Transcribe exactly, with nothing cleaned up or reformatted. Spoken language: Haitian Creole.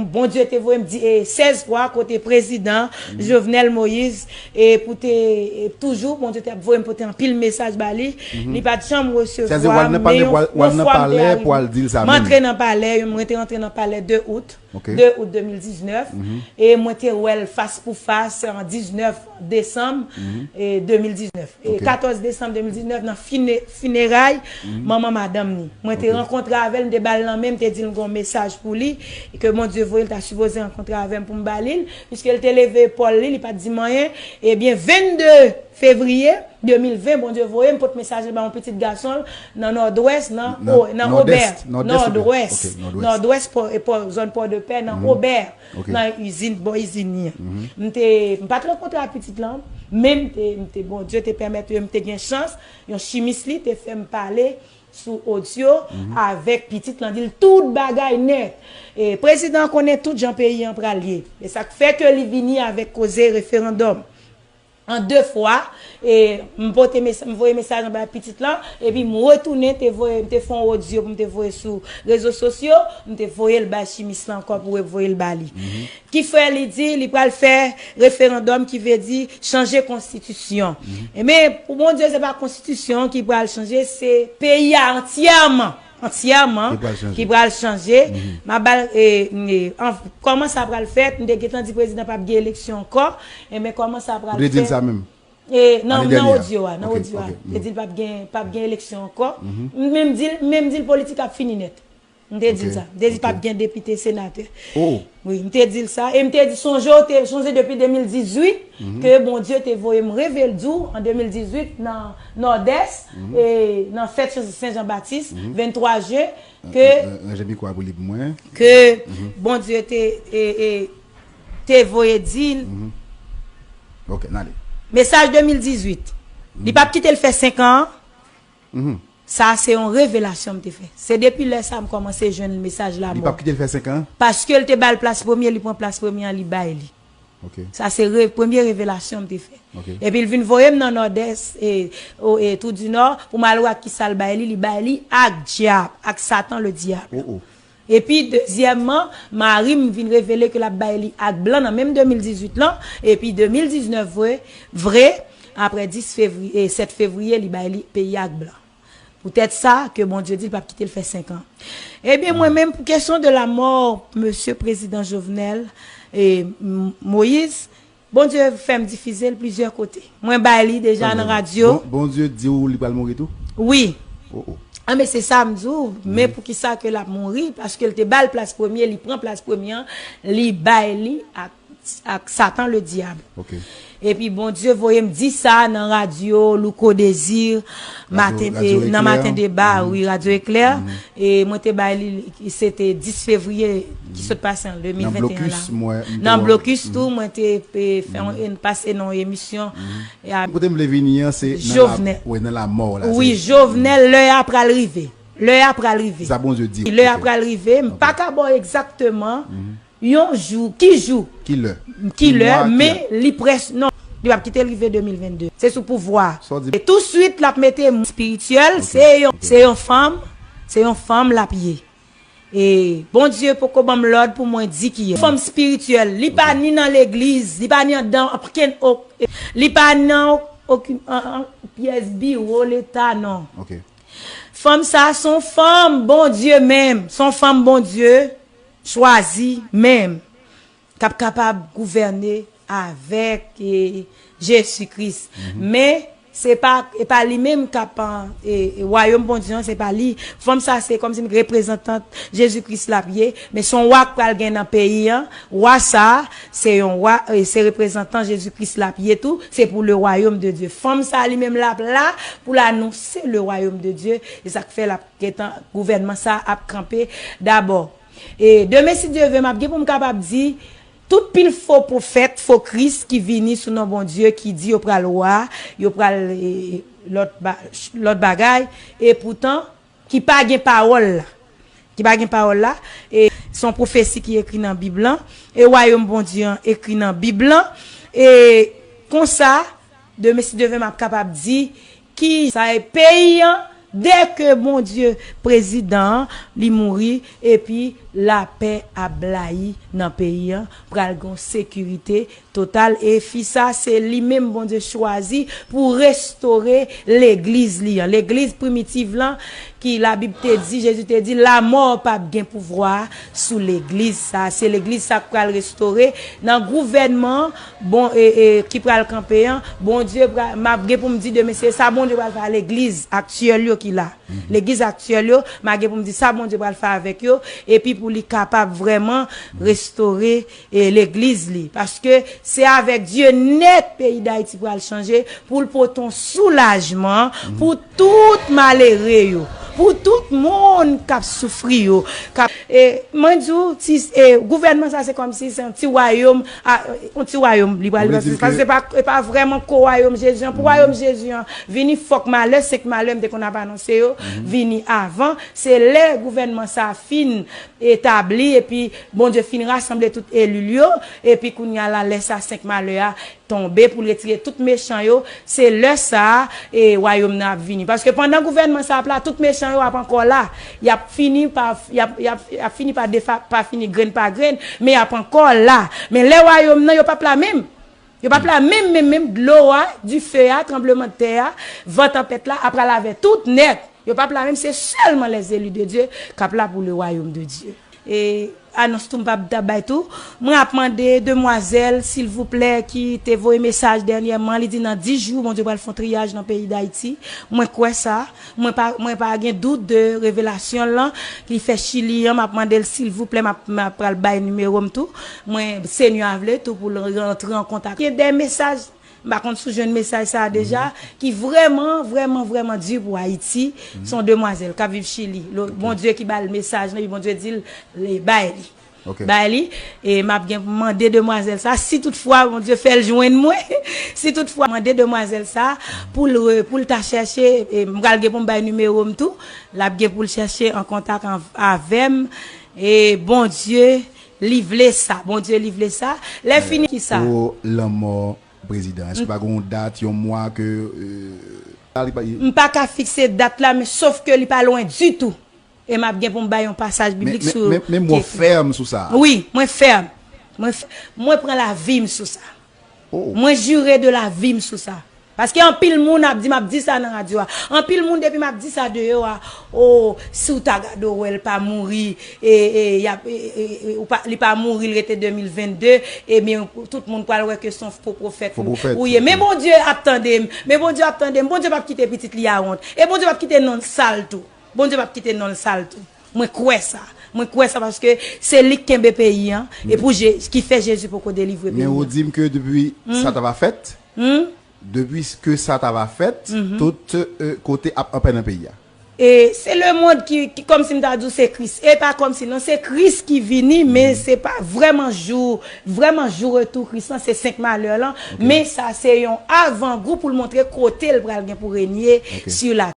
Bondye te voye m di, e, sèz fwa kote prezidan Jovenel Moïse, e, pou te, e, toujou, Bondye te ap voye m pote anpil mesaj ba li. Li pa t janm resevwa m, men yon, yon fwa m te rive. M antre nan palè, mwen te antre nan palè de out, de out de mil diznèf, e mwen te wè l fas pou fas an diznèf desanm, e, de mil diznèf. E katòz desanm de mil diznèf, nan fine-, fineray manman madanm ni. Mwen te rankontre avè l, m te ba l lanmen, m te di l m gen yon mesaj pou li, e ke Bondye voye l ta sipoze rankontre avè m pou m ba li l, piske l te leve epòl li, li pa t di m anyen. Ebyen, vennde fevriye de mil ven, Bondye voye m pote mesaj la ba yon pitit gason l nan Nòdwès, nan, nan Obè, Nòdwès, Nòdwès, Pò, e Pò, zòn Pòdepè, nan Obè, nan izin, bò izin li an. M te, m pa t rankontre ak pitit lan, men m te, m te, Bondye te pèmèt m te gen chans, yon chimis li te fè m pale sou odyo avèk pitit lan, di l tout bagay nèt. E prezidan an konnen tout jan peyi an pral ye. E sa k fè ke li vini avèk koze referandòm. An de fwa, e m pote mes-, m voye mesaj anba pitit lan, epi m retounen, te voye, m te fè yon odyo pou m te voye sou rezo sosyo, m te voye l bay chimis lan ankò pou revoye l ba li. Ki fè li di li pral fè referandòm, ki vle di chanje konstitisyon. Ebyen, pou Bondye, se pa konstitisyon ki pral chanje, se peyi a antyèman, antyèman ki pral chanje. M ap ba l, e, e, an, kòman sa pral fèt, m te gentan di prezidan p ap gen eleksyon ankò, ebyen, kòman sa pral fèt? Ou te di l sa menm? E, nan, nan odyo a, nan odyo a. M te di l p ap gen, p ap gen eleksyon ankò. M menm di l, m menm di l politik ap fini nèt. M te di l sa. M te di l p ap gen depite, senatè. Wi, m te di l sa. E m te di, sonje, w te sonje depi de mil dizuit ke Bondye te voye m revele di w an de mil dizuit nan Nòdès, e nan fèt Sen Jan Batis, venntwa jen, ke, ranje mikwo a pou li pou mwen, ke Bondye te, e, e, te voye di l. Ok, n ale. Mesaj de mil dizuit. Li p ap kite l fè senk an. Sa se yon revelasyon m te fè. Se depi lè sa a m kòmanse jwenn mesaj lanmò. Li p ap kite l fè senk an? Paske l te ba l plas premye, li pran plas premye an, li bay li. Sa se re-, premye revelasyon m te fè. Epi l vin voye m nan Nòdès, e, o, e, Twou di Nò, pou m al wè ak kisa l bay li, li bay li ak dyab, ak Satan le diable. Epi, dezyèmman, mari m vin revele ke l ap bay li ak blan nan menm de mil dizuit lan, epi de mil diznèf vre, vre, apre dis fevriye, e, sèt fevriye, li bay li peyi ak blan. Poutèt sa, ke Bondye di l p ap kite l fè senk an. Ebyen, mwen menm, pou kesyon de lamò mesye prezidan Jovenel, e, M-, Moïse, Bondye fè m difize l plizyè kote. Mwen bay li deja nan radyo. Bon, Bondye di w li pral mouri tou? Wi. Oh, oh. A, men se sa m di w, men poukisa ke l ap mouri? Paske l te ba l plas premye, li pran plas premye an, li bay li ak, ak Satan le diable. Epi Bondye voye m di sa nan radyo Louko Désir, maten, e, nan Maten Deba, wi, Radyo Eklè. E mwen te bay li, se te dis fevriye ki sot pase an de mil venteyen la. Nan blokis tou, mwen te, e, fè yon, pase nan yon emisyon. Kote m vle vini an, se nan la, wi, nan lamò la. Wi, Jovenel, lè a pral rive. Lè a pral rive. Sa Bondye di. Lè a pral rive. M pa ka ba w egzakteman yon jou, ki jou, ki lè, men li près, non, li p ap kite l rive de mil vennde. Se sou pouvwa. E touswit, l ap mete espirityèl, se yon, se yon fanm, se yon fanm l ap ye. E Bondye poko ban m lòd pou mwen di kiyès. Fanm espirityèl, li pa ni nan legliz, li pa ni anndan okenn, li pa nan okenn, an, an, pyès biwo leta, non. Fanm sa a se yon fanm Bondye menm, se yon fanm Bondye chwazi menm, k ap kapab gouvène avèk, e, Jezi Kris. Men, se pa, e pa li menm k ap, e, e, wayòm Bondye an, se pa li. Fanm sa a se kòmsi reprezantant Jezi Kris l ap ye, men se yon wa k pral gen nan peyi an. Wa sa a, se yon wa, e, se reprezantan Jezi Kris l ap ye tou. Se pou le royaume de Dieu. Fanm sa a li menm l ap la pou l anonse le royaume de Dieu. E sa k fè l ap gentan, gouvènman sa a ap kanpe dabò. E demen, si Dye vle, m ap gen pou m kapab di, tout pil fo pwofèt, fo Kris ki vini sou non Bondye, ki di yo pral wa, yo pral, e, lòt ba-, lòt bagay, e poutan, ki pa gen pawòl la. Ki pa gen pawòl la, e se yon pwofesi ki ekri nan Bib lan, e wayòm Bondye an ekri nan Bib lan, e konsa, demen, si Dye vle, m ap kapab di ki sa e peyi an, Dè ke Bondye prezidan an, li mouri, epi lapè ap blayi nan peyi an, pral gen sekirite total. E fi sa, se li menm Bondye chwazi pou restore legliz li an. Legliz primitiv lan, ki Labib te di, Jezi te di, lamò p ap gen pouvwa sou legliz sa. Se legliz sa k pral restore nan gouvènman bon, e, e, ki pral kanpe an. Bondye pral, m ap gen pou m di demen, se sa Bondye pral fè a legliz aktyèl yo ki la. Legliz aktyèl yo, m a gen pou m di sa Bondye pral fè avèk yo, epi pou li kapab vrèman restore, e, legliz li. Paske se avèk Dye nèt peyi Dayiti pral chanje, pou l pote yon soulajman pou tout malere yo, pou tout moun k ap soufri yo. K ap, e, mwen di w, ti, e, gouvènman sa se kòmsi se yon ti wayòm, a, yon ti wayòm li pral, paske se pa, se pa vrèman ko wayòm Jezi an. Pou wayòm Jezi an vini, fòk malè, senk malè, m te konn ap anonse yo, vini avan. Se lè gouvènman sa fin etabli, epi Bondye fin rasanble tout eli l yo, epi kounye a la, lè sa senk malè a tonbe pou l retire tout mechan yo, se lè sa a, e, wayòm nan ap vini. Paske pandan gouvènman sa ap la, tout mechan yo ap ankò la. Y ap fini pa, y ap, y ap, y ap fini pa defa-, pa fini grenn pa grenn, men y ap ankò la. Men lè wayòm nan, yo p ap la menm. Yo p ap la menm, menm, menm. Dlo a, dife a, tranblemanntè a, van tanpèt la, ap pral avè tout nèt. Yo p ap la menm, se sèlman les élus de Dieu k ap la pou le royaume de Dieu. E anons tou m p ap ta bay tou. Mwen ap mande demwazèl, silvouplè, ki te voye mesaj dènyèman, li di nan dis jou, Bondye pral fè yon triyaj nan peyi Dayiti. Mwen kwè sa. Mwen pa, mwen pa gen dout de revelasyon l lan, li fè Chili an. M ap mande l, silvouplè, m ap, m ap pral bay nimewo m tou. Mwen, Senyè a vle tou pou l rantre an kontak. Gen de mesaj, m pa konn si w jwenn mesaj sa a deja, ki vrèman, vrèman, vrèman di pou Ayiti. Se yon demwazèl k ap viv Chili. Lo-, Bondye ki ba l mesaj lan, epi Bondye di l, li bay li. Bay li, e m ap gen pou mande demwazèl sa, si toutfwa Bondye fè l jwenn mwen, si toutfwa mande demwazèl sa, pou l re-, pou l ta chèche, e m pral gen pou m bay nimewo m tou, l ap gen pou l chèche an kontak an-, avè m, e Bondye, li vle sa, Bondye, li vle sa, lè fini ki sa? Pou lanmò prezidan, èske pa gen yon dat, yon mwa ke, e, la, li pa, m pa ka fikse dat la, men sof ke li pa lwen ditou. E m ap gen pou m bay yon pasaj biblik sou. Men, men, men mwen fèm sou sa. Wi, mwen fèm. Mwen f-, mwen pran lavi m sou sa. Mwen jire de lavi m sou sa. Paske anpil moun ap di, m ap di sa nan radyo a. Anpil moun depi m ap di sa deyò a, o, si w ta gade w wè l pa mouri, e, e, y ap, e, e, e, ou pa, li pa mouri, l rete de mil vennde, ebyen, tout moun pral wè ke se yon fo pwofèt ou ye. Men Bondye ap tande m, men Bondye ap tande m, Bondye p ap kite pitit li a wont, e Bondye p ap kite non l sal tou. Bondye p ap kite non l sal tou. Mwen kwè sa. Mwen kwè sa paske se li k kenbe peyi an. E pou Je-, ki fè Jezi poko delivre peyi an. Men ou di m ke depi sa ta va fèt, depi ke sa ta va fèt, tout, e, kote ap anpè nan peyi a. E se lemonn ki, ki, kòmsi m ta di w se Kris. E pa kòmsi non, se Kris ki vini, men se pa vrèman jou, vrèman jou retou Kris lan, se senk malè lan. Men sa se yon avangou pou l montre kote l pral gen pou renye sou la.